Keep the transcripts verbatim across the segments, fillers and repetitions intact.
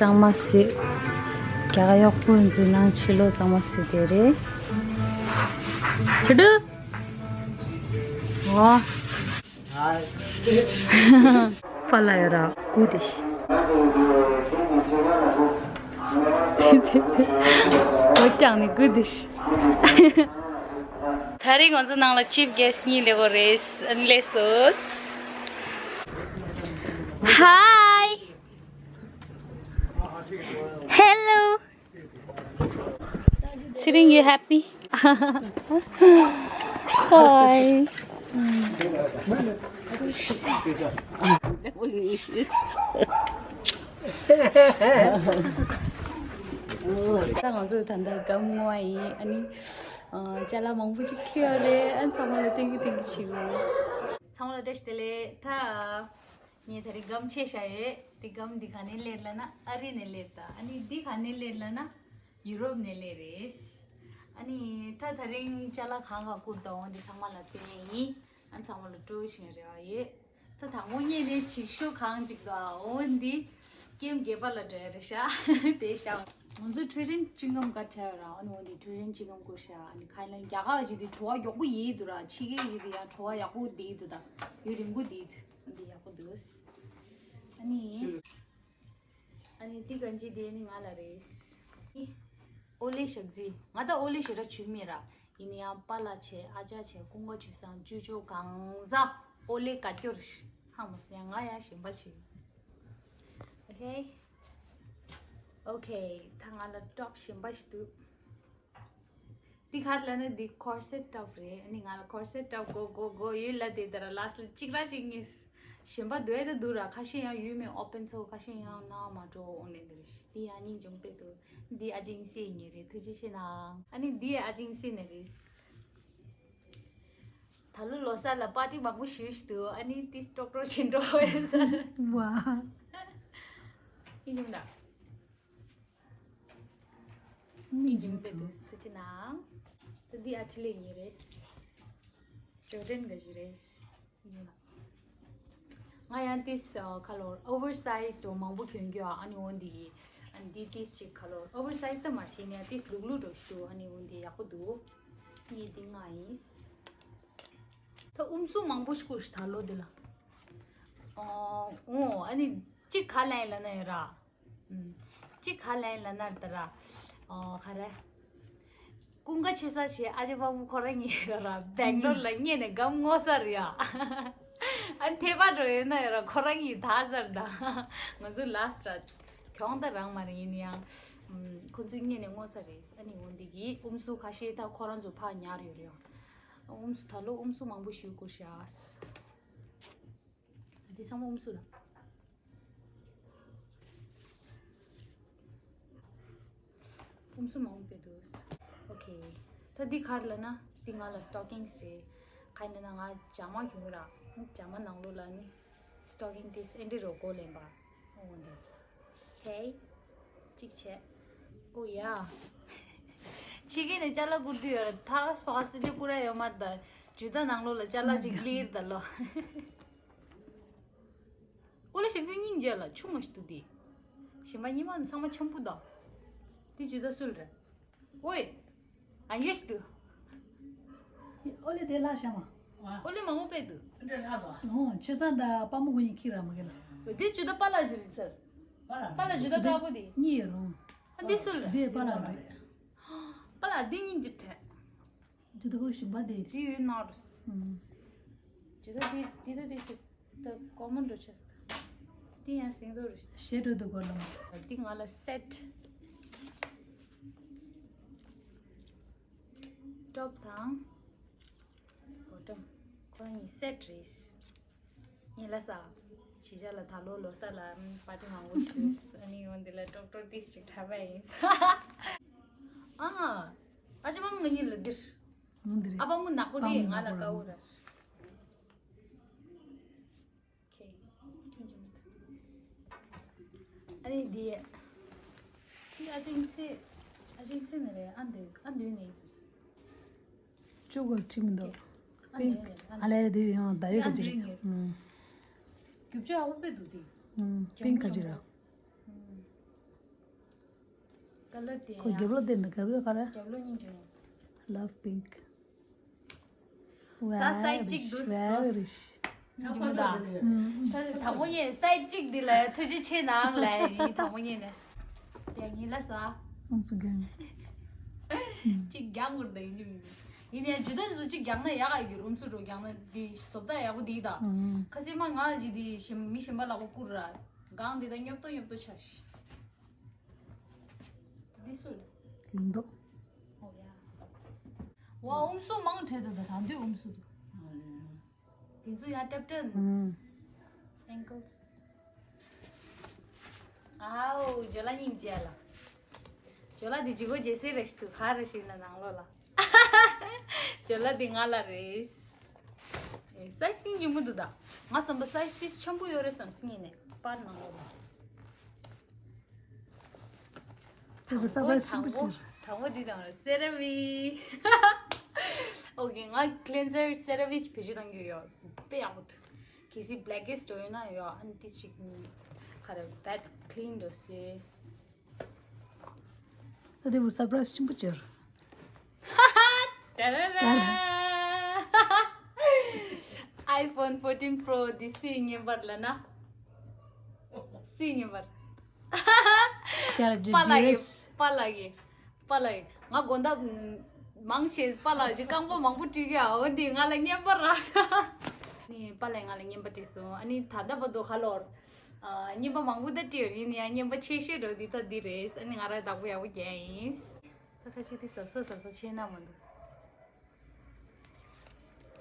གཙང་མ་བཟོས། རྒྱ་གར་གཡོག་པོ་འཛུལ་ནང་ཕྱི་ལོགས་གཙང་མ་བཟོས་དེ་རེད། ཆུ་ཏུ། ཨོ། པཱ་ལགས་ཡོད་ར་སྐུ་དེ་ཤི། ཨོ་ཀྱང་ནི་སྐུ་དེ་ཤི། ད་རེས་ང་ཚོ་ནང་ལ་ཅིབ་གེ་སི་གཉིས་སླེབས་ཡོད་རེད། ཨ་ནི་སླེབས་སོང་། Hi. Hello. Sitting, you happy? Hi. ད་ང་ཚོ་ད་ལྟ་སྒམ་བརྔོ་བ་ཡིན། ཨ་ནི་ཅ་ལག་མང་པོ་ཅིག་ཁྱེར་ཡོད་རེད། ཨ་ཚང་མ་ལ་ཐེངས་གི་ཐེངས་གི་བྱེད་དགོས། ཚང་མ་ལ་བཀྲ་ཤིས་བདེ་ལེགས། ད་ངས་ད་རེས་སྒམ་ཕྱེ་བཞག་ཡོད། དེ་སྒམ་འདི་ག་ནས་སླེབས་ལབ་ན་ཨ་རི་ནས་སླེབས་ད། ཨ་ནི་འདི་ག་ནས་སླེབས་ལབ་ན་ཡུ་རོབ་ནས་སླེབས་རེད། ཨ་ནི་ད་ད་རིང་ཅ་ལག་གང་ག་བསྐུར་དང་འོ་འདི་ཚང་མ་ལ་སྟོན་ཡིན། ཨ་ཚང་མ་ལ་སྤྲོ་བོ་བྱུང་རེ་བ་ཡོད། ད་དང་པོ་ཉིད་ནས་ཅིག་ཤོ་གང་ཅིག་དང་འོ་འདི་ཀེམ་རྒྱས་པ་ལ་འགྲོ་ཡ་རེད་ཤག་དེ་ཤག་ང་ཚོ་ཁྲུ་རིན་ཅིང་སྒམ་ག་ཁྲལ་ར། ཨ་ནི་འོ་འདི་ཁྲུ་རིན་ཅིང་སྒམ་བསྐུར་ཤག་ཨ་ནི་ཁ་ལན་རྒྱ་གར་ཅིག་དེ་བྲོ་བ་མགྱོགས་པོ་ཡིན་འདུག་ར། ཕྱི་རྒྱལ་ཅིག་དེ་ཡང་བྲོ་བ་ཡག་པོ་འདི་འདུག་ད་ཡུན་རིང་པོ་འདི་འདི་ཡག་པོ་འདུག་ཨ་ནི། ཨ་ནི་འདི་གང་ཅི་དེ་ནི་ང་ལ་རེད། ཨོ་ལེ་ཞག་རྩི། ང་ད་ཨོ་ལེ་ཞེ་དྲག་བྱུས་མེད་ར། ཡིན་ན་ཡང་པཱ་ལགས་བྱས། ཨ་ཅག་བྱས། ཀུན་དགའ་ཆོས་བཟང་། ཅོ་ཅོ་གང་ཟག་ཨོ་ལེ་དགའ་སྐྱོ་རེད། ཧ་མ་སོང་ཡང་ང་ཡང་གཞན་པ་བྱུས། ཨོ་ཁེ། ཨོ་ཁེ། ད་ང་ལ་ཊོབ་གཞན་པ་ཞིག་འདུག་འདི་ག་རེ་ལབ་ན་འདི་ཁོར་སེཊ་ཊོབ་རེད། ཨ་ནི་ང་ལ་ཁོར་སེཊ་ཊོབ་དགོས་དགོས་དགོས་ཡོད་ལབ་དེ་ལྟར་ལ་སི་ཊི་ལ་གཅིག་ར་གཅིག་རྙེད། གཞན་པ་འདུག་ཨེ་ད་འདུག་ར། ཁ་ཤས་ཡང་ཡོད་མེད་ཨོ་པན་ཚོ། ཁ་ཤས་ཡང་ནང་མ་འགྲོ་འོང་ལེ་འདི་རེད། འདི་ཡང་སྙིང་རྗེ་མོ་དཔེ་འདུག་འདི་ཨ་ཅིང་སི་ཡིན་ངེས་རེད། ཐུགས་རྗེ་ཆེ་གནང་། ཨ་ནི་འདི་ཨ་ཅིང་སི་ནས་རེད། ད་ལོ་ལོ་གསར་ལ་པར་ཊི་མང་པོ་ཞེ་པོ་ཞིག་འདུག་ཨ་ནི་ཏིས་ཀྲོག་ཀྲོག་བྱེད་འགྲོ་ཡོད་ས་རེད། ཝ། སྙིང་རྗེ་མོ་འདུག་སྙིང་རྗེ་མོ་དཔེ་འདུག་ཐུགས་རྗེ་གནང་། ད་འདི་ཨ་ཊི་ལི་ཡིན་རེད། ཇོར་ཌན་ག་ཞིག་རེད། ང་ཡང་ཏིས་ཁ་ལོར་ཨོ་ཝར་སའིཛ་དུ་མང་པོ་གྱོན་གྱི་ཡོད། ཨ་ནི་འོ་འདི་ཨ་ནི་འདི་ཏིས་ཅིག་ཁ་ལོར་ཨོ་ཝར་སའིཛ་ད་མ་ཤེས་ནས་ཏིས་ལུག་ལུག་འགྲོ་ཞིག་འདུག་ཨ་ནི་འོ་འདི་ཡག་པོ་འདུག་ངས་འདི་ང་ཡིན། ད་ཨུམ་སུ་མང་པོ་ཞིག་བསྐུར་ཞིག་ད་ལོ་འདི་ལ། ཨོ་ཨ་ནི་གཅིག་ག་ལ་ཡིན་ལབ་ན་ཡོད་ར། གཅིག་ག་ལ་ཡིན་ལབ་ན་ད་ར། ཨོ་ག་རེ། ཀུན་དགའ་ཆོས་བཟང་བྱས། ཨ་ཅེ་དཔའ་མོ་ཁོ་རང་གཉིས་ཡོད་ར་སྦེང་ལོར་ལ་བསྙེན་ནས་སྒམ་བརྔོ་ཚར་ཡ། ཨ་ནི་ཐེ་པ་འགྲོ་ཡོད་ན་ཡོད་ར་ཁོ་རང་གཉིས་ད་ཚར་ད། ང་ཚོ་ལ་སི་ཊི་ར་གྱོང་ད་རང་མ་རེད། ཡིན་ཡང་ཁོ་ཚོས་བསྙེན་ནས་བརྔོ་ཚར་རེད། ཨ་ནི་འོ་འདི་གི་ཨུམ་སུ་ཁ་ཤས་ད་ཁོ་རང་ཚོ་ཕར་ཉར་ཡོད་རེད། ཨུམ་སུ་ད་ལོ་ཨུམ་སུ་མང་པོ་ཞིག་བསྐུར་ཤག་འདི་ཚང་མ་ཨུམ་སུ་ར། ཨུམ་སུ་མང་པོ་དཔེ་འདུག་ཨོ་ཁེ། ད་འདི་ག་རེ་ལབ་ན་འདི་ང་ལ་སི་ཊོ་ཀིང་སི་རེད། ག་ཡིན་ན་ང་ཇ་མ་གྱོན་ར། ཇ་མ་ནང་ལོགས་ལ་ནི་སི་ཊོ་ཀིང་དེ་ཨེ་འདྲ་རོ་གོ་ལེན་པ། འོ་འདི། ཧེ། གཅིག་བྱས། ཨོ་ཡ། ཕྱི་རྒྱལ་ནས་ཅ་ལག་བསྐུར་དུས་ཡོད་ར། ཐག་སྤག་སི་དེ་བསྐུར་ཡ་ཡོད་མ་རེད་ད། ཇུ་ད་ནང་ལོགས་ལ་ཅ་ལག་ཅིག་ལིར་ད་ལོ། ཨོ་ལེ་ཞག་ཚི་སྙིང་རྗེ་ལ་ཆུང་ངུ་ཞིག་འདུག་དེ། གཞན་པ་གཉིས་མ་ཚང་མ་འཆམ་པོ་འདུག་དེ་ཇུ་ད་སུ་ལ་རེད། ཨོའི། ཨ་ཡེ་ཞིག་འདུག་ཨོ་ལེ་དེ་ལྷག་ཤ་མ། ཨོ་ལེ་མང་པོ་དཔེ་འདུག་འདྲ་ལྷག་དོ། ཨོ་ཆོས་བཟང་དང་དཔའ་མོ་ཁོ་གཉིས་ཁྱི་ར་མ་གི་ལ། དེ་ཇུ་ད་པཱ་ལགས་ཅིག་རེད་ཟེར། པཱ་ལགས་ཇུ་ད་དཀར་པོ་དེ། གཉིས་ཡོད་རུང་། ཨ་འདི་སུ་ལ་རེད། དེ་པཱ་ལགས་རེད། པཱ་ལགས་འདི་སྙིང་རྗེ་དྲན། ཇུ་ད་ཕོ་ཞིམ་པ་དེ། ཇི་ཡོད་ན་རུ། ཇུ་ད་དེ་དེ་ད་དེ་ཞིག་ད་ཀོ་མོན་རུ་ཆེ་ས། དེ་ཡང་སིང་ཟོ་རུ། ཞེ་འགྲོ་འདུག་གོ་ལ་མ། དེ་ང་ལ་སེ་ཊི། ཊོབ་དང་། བོ་ཊོམ། ཁོ་གཉིས་སེ་ཊི་རེད། ངས་ལ་ས། ཕྱི་རྒྱལ་ལ་ད་ལོ་ལོ་གསར་ལ་པར་ཊི་མང་པོ་ཞིག་རེད། ཨ་ནི་འོ་འདི་ལ་ཀྲོག་ཀྲོག་ཏིས་ཅིག་འཁྲབ་པ་ཡིན། ཨ། ཨ་ཅེ་མ་མོ་ང་གཉིས་ལ་འདིར། འོ་འདི་རེད། ཨ་པ་མོ་ནག་པོ་དེ་ང་ལ་དཀར་པོ་རེད། ཨ་ནི་འདི། འདི་ཨ་ཅིང་སི། ཨ་ཅིང་སི་ནི་རེད། ཨ་འདི་ཨ་འདི་ནི་ཟེར། ཅོ་གོ་ཁྲིམས་འདུག་ཨ་འདི་ནི་ཨ་ལེ་འདི་ཡང་ད་ཡོད་ཨ་ག་ཅི་འདི་རེད། ནི། རྒྱུ་ཆ་ཨ་བོ་དཔེ་འདུག་དེ། ཨུམ། པིང་ཀ་ཅི་ར། ཀ་ལར་དེ་ཁོ་རྒྱབ་ལོགས་དེ་འདི་རྒྱབ་ལོགས་ག་རེ། རྒྱབ་ལོགས་སྙིང་རྗེ་མོ། Love pink. ད་སའིཛ་གཅིག་འདུག་ཟོས། སྙིང་རྗེ་མོ་ད། ད་དང་པོ་ཉིད་སའིཛ་གཅིག་འདི་ལ་ཐུགས་རྗེ་ཆེ་གནང་ལ་ཡིན། དང་པོ་ཉིད་ནས། ཡ་ངེད་ལ་ཟ། ཨུམ་སུ་གང་། གཅིག་རྒྱང་བུར་ད་ཡིན་རྒྱུ་མིན་རྒྱུ། ཡིན་ཡ་ཇུ་དོན་ཚོ་གཅིག་རྒྱང་ན་ཡག་ག་ཡོད་རྒྱུ། ཨུམ་སུ་རོ་རྒྱང་ན་འདི་བཟོ་ལྟ་ཡག་པོ་འདི་ད། ཁ་སེ་མ་ང་ཇི་འདི་ཞིམ་མི་ཞིམ་པ་ལག་པ་བསྐུར་ར། གང་འདི་ད་སྙོབ་ཏོ་སྙོབ་ཏོ་ཆ་ཤི། འདི་སུ་རེད། ལུང་རྟོགས། ཨོ་ཡ། ཝ་ཨུམ་སུ་མང་དྲགས་འདུག་ད་དང་དུས་ཨུམ་སུ་འདུག་དེ་ཚོ་ཡ་ཏེབ་ཏེབ། ཨུམ། ཨེང་ཀལ། ཨའོ་ཇོ་ལ་སྙིང་རྗེ་ལ། ཇོ་ལ་འདི་ཇི་གོ་ཇེ་སེ་རེ་ཞིག་འདུག་ག་རེ་ཞིག་ན་ནང་ལོགས་ལ། ཇོ་ལ་འདི་ང་ལ་རེད། ཨེ་སའིཛ་སྙིང་རྗེ་མོ་འདུག་ད། ང་བསམ་པ་སའིཛ་ཏིས་ཆེན་པོ་ཡོད་རེད་བསམ་སྙིང་ནས་པར་ནང་ལོགས་ལ། དེ་ཚོ་སར་པ་རའི་སི་ཆེན་པོ་ཅིག་དང་པོ་འདི་དང་སེ་ར་བི། ཨོ་ཀེ་ང་ཀི་ལེན་ཛར་སེ་ར་བི་བེད་སྤྱོད་གཏོང་གི་ཡོད། དཔེ་ཡག་པོ་འདུག་གལ་སྲིད་བྷི་ལེག་ཧེཌ་འགྲོ་ཡོད་ན་ཡོད། ཨ་ནི་ཏིས་ཅིག་ག་རེ་བེད་ཀི་ལིན་འགྲོ་སེ། ད་དེ་བོ་སར་པ་རའི་སི་ཆེན་པོ་ཅིག་ད་ར་ར། iPhone fourteen Pro འདི་སུའི་བརྙན་པར་ལབ་ན། སུའི་བརྙན་པར། ཀྱ་ར་ཇི་པཱ་ལགས་ཀྱི། ཇི་རེས། པཱ་ལགས་ཀྱི། པཱ་ལགས་ཀྱི། ང་དགོང་དག་མང་ཆེ་པཱ་ལགས་ཀྱི་རྐང་པ་མང་པོ་བཀྲུས་ཀྱི་ཨ། འོ་འདི་ང་ལ་བརྙན་པར་རག་སོང་། ནི་པཱ་ལགས་ང་ལ་བརྙན་པར་བྲིས་སོང་། ཨ་ནི་ད་ལྟ་བར་དུ་ཁ་ལོར། ཨ་བརྙན་པ་མང་པོ་ད་བྲིས་ཡིན་ཡང་བརྙན་པ་ཆེ་ཤོས་འགྲོ་འདི་ད་འདི་རེད། ཨ་ནི་ང་རང་བདག་པོ་ཡག་པོ་རྒྱག་ཡིན། ད་ཁ་ཤས་དེ་གཟབ་གཟབ་གཟབ་གཟབ་བྱས་ན་མ་འདུག་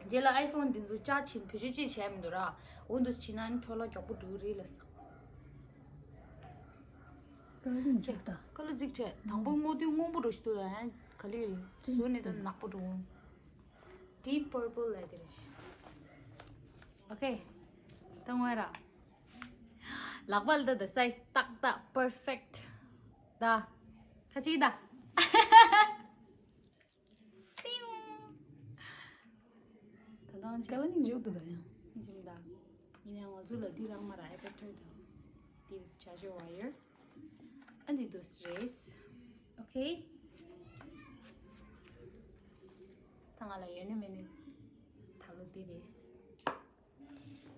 རྗེས་ལ་iPhone འདི་ཚོ་ཅར་ཇི་བྱེད་བེད་སྤྱོད་ཅིག་བྱས་མི་འདུག་ར། འོ་འདུག་བྱས་ན་ནི་འཕྲོ་བརླག་མགྱོགས་པོ་འགྲོ་གི་རེད་ལ་ཟེར། ཀ་ལར་ཅིག་འཇུག་ད། ཀ་ལར་གཅིག་བྱས། དང་པོ་སྔོ་དུས་སྔོན་པོ་འགྲོ་ཞིག་འདུག་ད། ཡང་ག་ལེར་ཟུར་ནས་ད་ནག་པོ་འགྲོ། Deep purple ལབ་དེ་རེད། ཨོ་ཁེ། ད་ངོ་ར། ལག་པ་ལ་ད་ད་སའིཛ་ཏག་ཏག་པར་ཕེག་ཊི། ད། ཁ་ཅིག་ད། སིའུ། ད་དུང་ཅི། ཀ་ལར་སྙིང་རྗེ་པོ་འདུག་ད་ཡང་། སྙིང་རྗེ་མི་འདུག་ཡིན་ཡང་ང་ཚོ་ལ་འདི་རག་མ་རག་ཨེ་ཌབ་ཊར་དང་། འདི་ཆར་ཇར་ཝ་ཡར། ཨ་འདི་འདུག་སེ་རེད། ཨོ་ཁེ། ད་ང་ལ་ཡོད་ནི་མེད་ནི་ད་ལོ་འདི་རེད།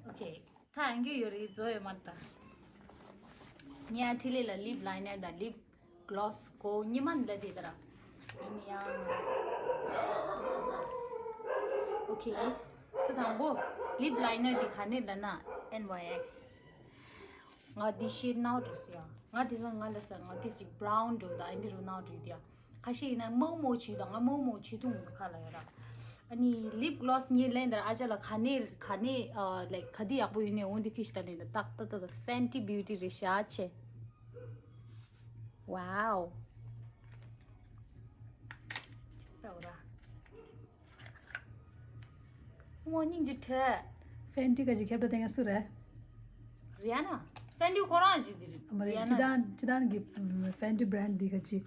ཨོ་ཁེ། ད་ཨང་ཀི་ཡོད་རེད་བཟོ་ཡོད་མ་རེད་ད། ངས་ཨ་ཁྲི་ལི་ལ་ལིབ་ལའི་ནར་དང་ལིབ་གློ་སི་གོ་ཉི་མ་འདི་ལ་དེ་ལྟར། ཡིན་ཡང་། ཨོ་ཁེ། ད་དང་པོ་ལིབ་ལའི་ནར་འདི་ག་ནས་ལབ་ན་ཨེན་ཝའི་ཨེག་སི། ང་འདི་ཤེཌ་ནའོ་འགྲོ་སི་ཡ། ང་དེ་སང་ང་ལ་ས་ང་དེ་ཞིག་བྷ་རའུན་འགྲོ་ད་ཨེ་འདི་རུ་ནའོ་འགྲོ་དེ་ཡ། ཁ་ཤས་ཡིན་ན་མོག་མོག་བྱུས་དང་ང་མོག་མོག་བྱུས་ཐུང་ཁ་ལ་ཡོད་ར། ཨ་ནི་ལིབ་གློ་སི་ངས་ལེན་དར་ཨ་ཅག་ལ་ག་ནས་ག་ནས་ཨ་ལའིག་ག་དེ་ཡག་པོ་ཡོད་ནས་འོང་དེ་ཁྱི་ཞིག་ད་ལེན་དར་ཏག་ཏག་ཏག་ཏག་ཕེན་ཊི་བིའུ་ཊི་རེད་ཤག་ཆེ། ཝའོ། ཆེ་ད་འོ་ར། ངོ་སྙིང་རྗེ་ཁྲོད། ཕེན་ཊི་ག་ཅིག་ཁྱབ་བསྒྲགས་དེ་ང་སུ་རེད། རི་ཡ་ན། ཕེན་ཊི་ཁོ་རང་ཅིག་དེ་རེད། མ་རེད། རི་ཡ་ན། ཅི་དང་ཅི་དང་གི་ཕེན་ཊི་བྷ་རན་འདི་ག་ཅིག་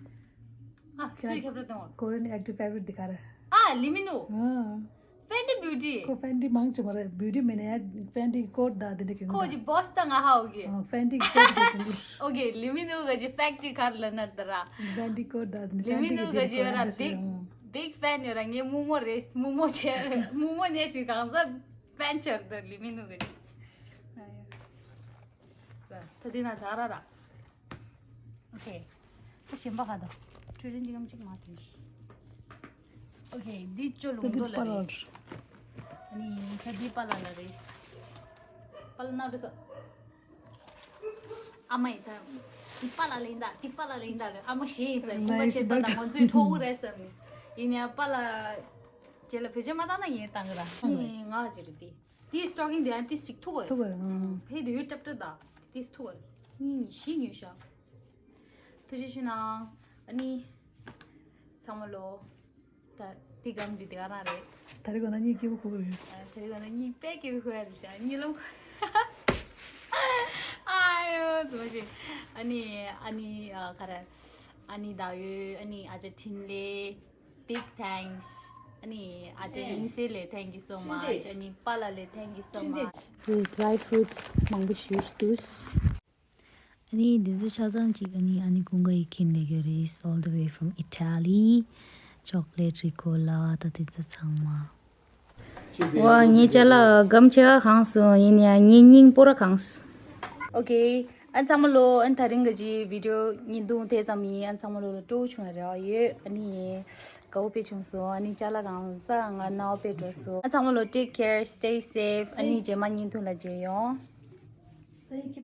ཨ་སུས་ཁྱབ་བསྒྲགས་གཏོང་བ། ཀོ་རི་ཡན་ཨེག་ཊིབ་ཕེ་བ་རི་ཊི་འདི་ག་རེད། ཨ་ལི་མི་ནུ། ཨ། ཕེན་ཊི་བིའུ་ཊི། ཁོ་ཕེན་ཊི་མང་ཆེ་མ་རེད། བིའུ་ཊི་མིན་ཡ་ཕེན་ཊི་ཀོ་ཌི་ད་དེ་འདྲ་གི་ཁོ་ཅི་བོ་སི་ད་ང་ཧ་ཨོ་གེ། ཨ་ཕེན་ཊི་གི་ཀོ་ཌི་གི་ཨོ་གེ་ལི་མི་ནུ་ག་ཅི་ཕེག་ཊི་ག་རེ་ལབ་ན་ད་ར། ཕེན་ཊི་ཀོ་ཌི་ད་དེ་ལི་མི་ནུ་ག་ཅི་ཡོད་ར་བིག་བིག་ཕེན་ཡོད་ར། ངའི་མུ་མོ་རེད། མུ་མོ་ཆེ་མུ་མོ་ནས་ཅི་གང་ཟག་ཕན་ཆེར་འདུག་ལི་མི་ནུ་གི། ད་འདི་ན་ད་ར་ར། ཨོ་ཁེ། ད་གཞན་པ་ག་དང་། ཁྲུ་རིན་ཅི་གམ་ཅིག་མ་ཐོན་ཤི། ཨོ་ཁེ། འདི་ཅོ་ལུང་ཏོ་ལ་རེད། ཨ་ནི་ད་འདི་པ་ལ་ལ་རེད། པ་ལ་ན་འགྲོ་སོ། ཨ་མ་ཡི་ད། འདི་པ་ལ་ལ་ཡིན་ད། འདི་པ་ལ་ལ་ཡིན་ད་ལ། ཨ་མ་ཞེ་ཡིན་ས། ཁུང་པ་ཆེ་ས་ད་ང་ཚོའི་ཁྲོ་བོ་རེད་བསམ་ནི། ཡིན་ཡང་པ་ལ། རྗེས་ལ་བེད་སྤྱོད་མ་བཏང་ན་ཡིན་བཏང་གི་ར། ནི་ང་ཅི་རེད་དེ། དེའི་སི་ཊོ་ཀིང་དེ་ཡང་ཏིས་ཅིག་ཐུག་གོ། ཐུག་གོ། ཨང་། ཕེ་དེ་ཡོད་ཀྲབ་ཀྲབ་ད། ཏིས་ཐུག་གོ། ནི་ནི་ཤི་ཉོས་ཤག་ཐུགས་རྗེ་ཆེ་གནང་། ཨ་ནི། ཚང་མ་ལོ། ད་དེ་གམ་འདི་དེ་ག་རང་རེད། ད་རེས་གོ་ན་གཉིད་སྐྱིད་པོ་ཁུག་རེད། ཨ་ད་རེས་གོ་ན་གཉིད་དཔེ་སྐྱིད་པོ་ཁུག་ཡ་རེད་ཤག་གཉིད་ལམ་ཁུག་ཨ་ཡོ་ཙི་མ་ཤེས། ཨ་ནི་ཨ་ནི་ཨ་ག་རེ། ཨ་ནི་ད་ཡོད། ཨ་ནི་ཨ་ཅག་འཕྲིན་ལས། Big thanks. ཨ་ནི་ཨ་ཅག་ཡིན་སེ་ལེ། Thank you so much. ཨ་ནི་པཱ་ལགས་ལེ། Thank you so much. Dry fruits མང་པོ་ཞུས་འདུག་ཨ་ནི་འདི་ཚོ་ཆ་ཚང་གཅིག་ཨ་ནི་ཨ་ནི་ཀུན་དགའ་ཡིས་ཁྱེར་སླེབས་ཡོད་རེད། All the way from Italy. Chocolate Ricola ད་དེ་ཚོ་ཚང་མ། ཝ་ངའི་ཅ་ལག་སྒམ་ཆེ་བ་གང་སོང་། ཡིན་ཡང་ངའི་སྙིང་པོ་ར་གང་སོང་། ཨོ་ཁེ། ཨ་ཚང་མ་ལོ་ཨ་ད་རིང་གི་ཇི་བི་ཌི་ཡོ་བརྙན་ཐུང་དེ་ཙམ་ཡིན། ཨ་ཚང་མ་ལོ་ལ་སྤྲོ་བོ་བྱུང་བ་རེ་བ་ཡོད། ཨ་ནི་དགའ་བོ་དཔེ་བྱུང་སོང་། ཨ་ནི་ཅ་ལག་གང་ཚང་ང་ནའོ་དཔེ་འགྲོ་སོང་། ཨ་ཚང་མ་ལོ་take care, stay safe. ཨ་ནི་རྗེས་མ་བརྙན་ཐུང་ལ་མཇལ་ཡོང་།